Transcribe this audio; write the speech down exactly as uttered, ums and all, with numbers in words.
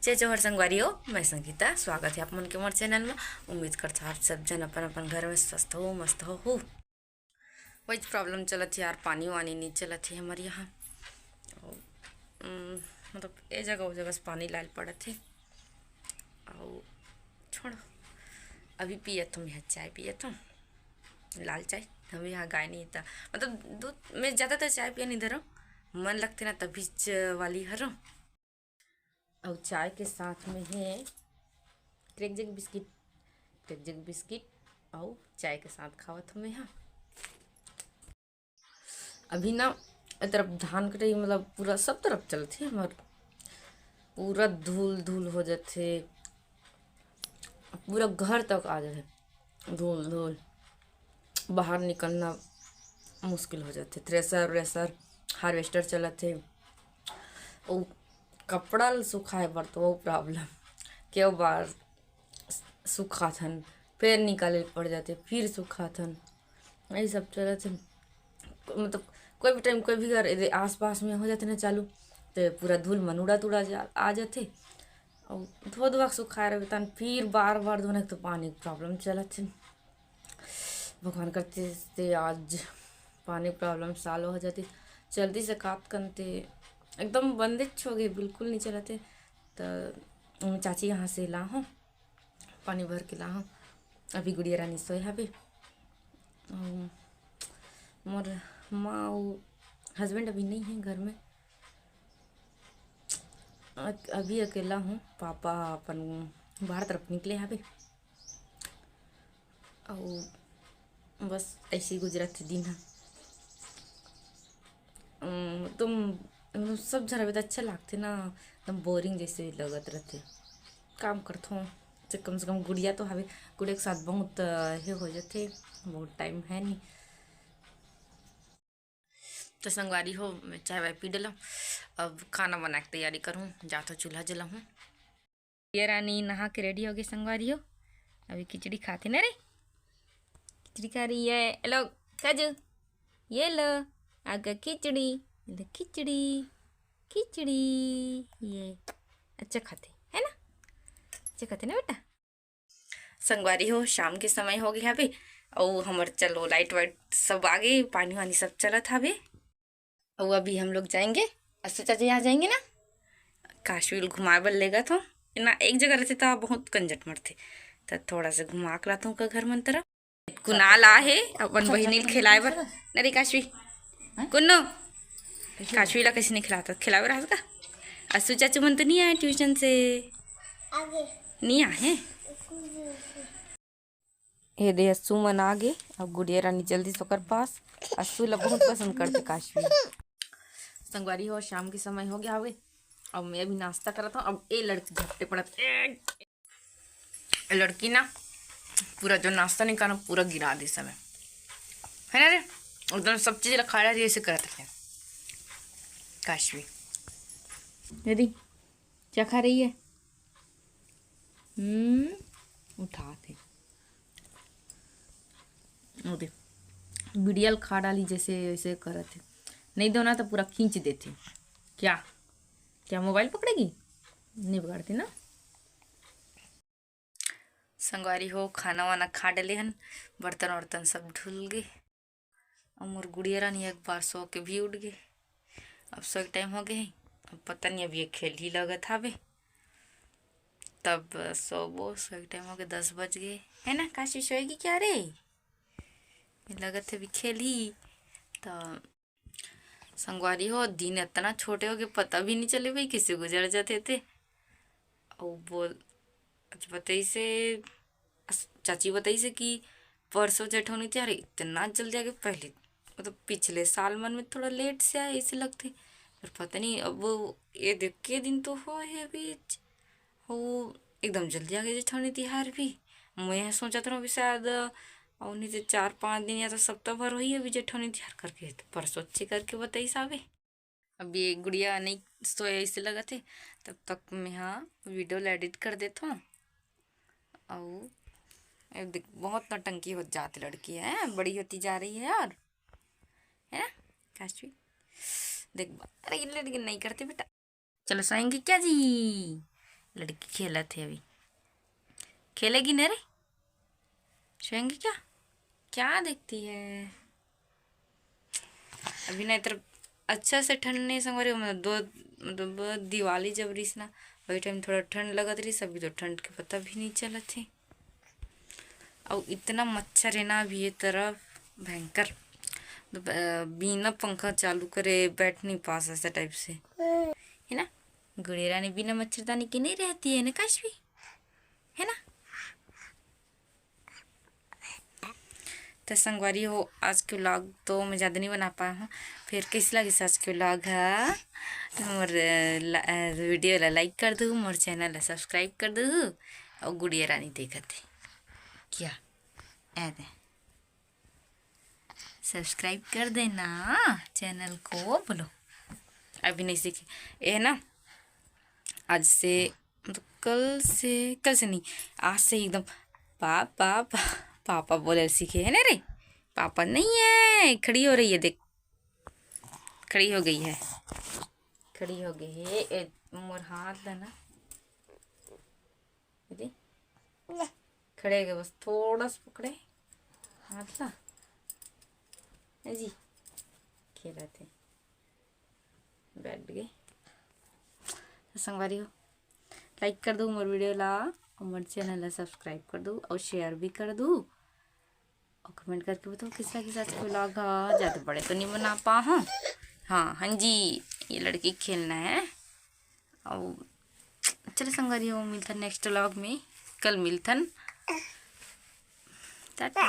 जय जोहार संगवारी हो, मैं संगीता, स्वागत है आप मन के मोर चैनल में। उम्मीद करता आप सब जन अपन अपन घर में स्वस्थ हो, मस्त हो। वही प्रॉब्लम चलत है यार, पानी वानी नहीं चलत है हमारे यहाँ। और, उम, मतलब, ए जगह वो जगह से पानी लाल पड़त है। और छोड़ो, अभी पियत हूँ, मैं चाय पियत हूँ, लाल चाय। हम यहाँ गाय नहीं था, मतलब, दूध में ज़्यादातर चाय पिया नहीं धरो, मन लगते ना तभी च-, वाली हरो। और चाय के साथ में है Krackjack biscuit, Krackjack biscuit और चाय के साथ खावत हूँ मैं यहाँ। अभी ना ए तरफ धान कटाई, मतलब, पूरा सब तरफ चलत है हमार, पूरा धूल धूल हो जाथे, पूरा घर तक आ जाथे धूल धूल, बाहर निकलना मुश्किल हो जाथे। थ्रेसर व्रेसर, हार्वेस्टर चलत है, वो कपड़ा ल सुखाए बर तो वो प्रॉब्लम, के बार सुखाथन, फिर निकाले पड़ जाथे, फिर सुखाथन, यही सब चलत है। मतलब, कोई भी टाइम कोई भी घर एदे आसपास में हो जाथे ना चालू, तो पूरा धूल मन उड़त उड़त जा, आ जाथे। और धो धोआ के सुखाए रहे तन, फिर बार बार धोना, एक तो पानी के प्रॉब्लम चलत है। भगवान करते ते आज पानी प्रॉब्लम सालो हो जाती, जल्दी से कात कनते एकदम बंदिच हो गई, बिल्कुल नहीं चलते। तो चाची यहाँ से ला हूँ, पानी भर के ला हूँ। अभी गुड़िया रानी सोए हवे। अउ मोर माँ अउ हस्बैंड अभी नहीं है घर में, अ-, अभी अकेला हूँ। पापा अपन बाहर तरफ निकले हवे। अउ बस ऐसे ही गुजरत हे दिन ह। अम, तुम, मतलब, सब झन रहिबे त अच्छा लागथे ना, एकदम बोरिंग जैसे लगत रहिथे। काम करथों, से कम से कम गुड़िया तो हवे, गुड़िया के साथ बहुत, अ, हे हो जाथे, बहुत टाइम है नहीं। तो संगवारी हो, मैं चाय वाय पी डलहूँ, अब खाना बना के तैयारी करूँ, जाथों चूल्हा जलाहूँ। ये रानी नहा के रेडी हो गई संगवारी हो, अभी खिचड़ी खाथे ना रे, खिचड़ी खा रही है। ए लो काजू, ये लो आगे खिचड़ी, ये लो खिचड़ी, खिचड़ी, ये अच्छा खाथे है ना, अच्छा खाथे ना बेटा। संगवारी हो, शाम के समय हो गए हवे, अउ हमर चलो लाइट वाइट सब आ गए, पानी वानी सब चलत हवे। अउ अभी हम लोग जाएंगे, असु चाचा यहाँ जाएंगे ना, काशवी ल घुमाए बर लेगत हो ना, एक जगह रहते तो बहुत कंजट मरते, तो थोड़ा सा घुमा के लाता हूँ का घर मन तरफ। कुणाल आ हे अपन बहिनी ल खिलाए बर। नरे काशवी, कुन्नो, काशवी ला कैसे नहीं खिलाता, खिलाए बर का? असु चाचू मन तो नहीं आए ट्यूशन से, नहीं आए। ये दे असु मन आ गे। अब गुड़िया रानी जल्दी से ओकर पास। असु ला बहुत पसंद करते काशवी। संगवारी हो, शाम के समय हो गया हवे। अब मैं अभी नाश्ता करत हूँ। अब ए लड़की झपटे पड़त, ए, ए लड़की ना पूरा जो नाश्ता निकाला पूरा गिरा दे समय, है ना रे? एकदम सब चीज रखा रही ऐसे करत रहे काशवी। दीदी क्या खा रही है? हम्म, उठात हे। ओ दे, बिड़िया ल खा डाली जैसे वैसे करत हे। नहीं दो ना तो पूरा खींच देथे। क्या, क्या मोबाइल पकड़ेगी? नहीं पकड़ती ना। संगवारी हो, खाना वाना खा डले हन, बर्तन वर्तन सब धुल गे। अउ मोर गुड़िया रानी एक बार सो के भी उठ गे। अब सोए के टाइम हो गे हे। अब पता नहीं, अब ये खेलही लगत हावे, तब सोबो। सोए के टाइम हो गे, दस बज गे हे ना। काशी सोएगी क्या रे? ये लगत हे अभी खेलही। त संगवारी हो, दिन इतना छोटे हो गए, पता भी नहीं चले भाई, किसे गुजर जाते थे। अउ बोल, अच्छा, बताइसे, अस-, चाची बताइसे कि परसों जेठौनी तिहार इतना जल्दी आ गे, पहले, मतलब, पिछले साल मन में थोड़ा लेट से आए, ऐसे लगथे। पर पता नहीं, अब वो, ये देख के दिन तो हो हे बीच, वो एकदम जल्दी आ गे जेठौनी तिहार भी। मैं सोचत रहूँ, अभी शायद, अउ नहीं तो चार पाँच दिन या तो सप्ताह भर होही अभी जेठौनी तिहार करके, तो परसों अच्छे करके बताइस आवे। अब ये गुड़िया नहीं सोए ऐसे लगत हे, तब तक मैं हा वीडियो ला एडिट कर देत हूँ। अउ ए देख, बहुत नौटंकी होत जात लड़की है, बड़ी होती जा रही है। और है ना काशवी? देख बा-, अरे गिल्ले गिल्ले नहीं करते बेटा। चलो सोएंगे क्या जी? लड़की खेलत हे अभी। खेलेगी ना रे? सोएंगे क्या? क्या देखती है? अभी ना इधर अच्छा से ठंड नहीं संगवारी हो, मतलब दो, मतलब दिवाली जब रहिस ना, वही टाइम थोड़ा ठंड लगत रहिस, अभी तो ठंड के पता भी नहीं चलत हे। अउ इतना मच्छर है ना अभी ये तरफ, भयंकर। तो ब-, बिना पंखा चालू करे बैठ नहीं पास ऐसा टाइप से, है ना? गुड़िया रानी बिना मच्छरदानी के नहीं रहती है ना काशवी, है ना? तो संगवारी हो, आज के व्लॉग तो मैं ज़्यादा नहीं बना पाया हूँ। फिर कैसे लगिस आज के व्लॉग है? मोर ला-, वीडियो ला लाइक कर दू, मोर चैनल ला सब्सक्राइब कर दू। और गुड़िया रानी देखत हे क्या? ऐ दे, सब्सक्राइब कर देना चैनल को। बोलो, अभी नहीं सीखे ये ना, आज से, मतलब कल से, कल से नहीं, आज से एकदम पापा, पा-, पापा बोले सीखे है ना रे। पापा नहीं है, खड़ी हो रही है, देख, खड़ी हो गई है, खड़ी हो गई है। ए, मोर हाथ ला ना, दीदी, खड़े हो गए, बस थोड़ा सा पकड़े हाथ ला। ए जी, खेलत हे, बैठ गए। तो संगवारी हो, लाइक कर दू मोर वीडियो ला, और मोर चैनल ला सब्सक्राइब कर दू, और शेयर भी कर दू, और कमेंट करके बताओ किस तरह के आज के व्लॉग हा। ज़्यादा बड़े तो नहीं बना पा हूँ। हाँ, हाँ जी, ये लड़की खेलना है। और चलो संगवारी हो, मिलथन नेक्स्ट व्लॉग में, कल मिलथन। टाटा।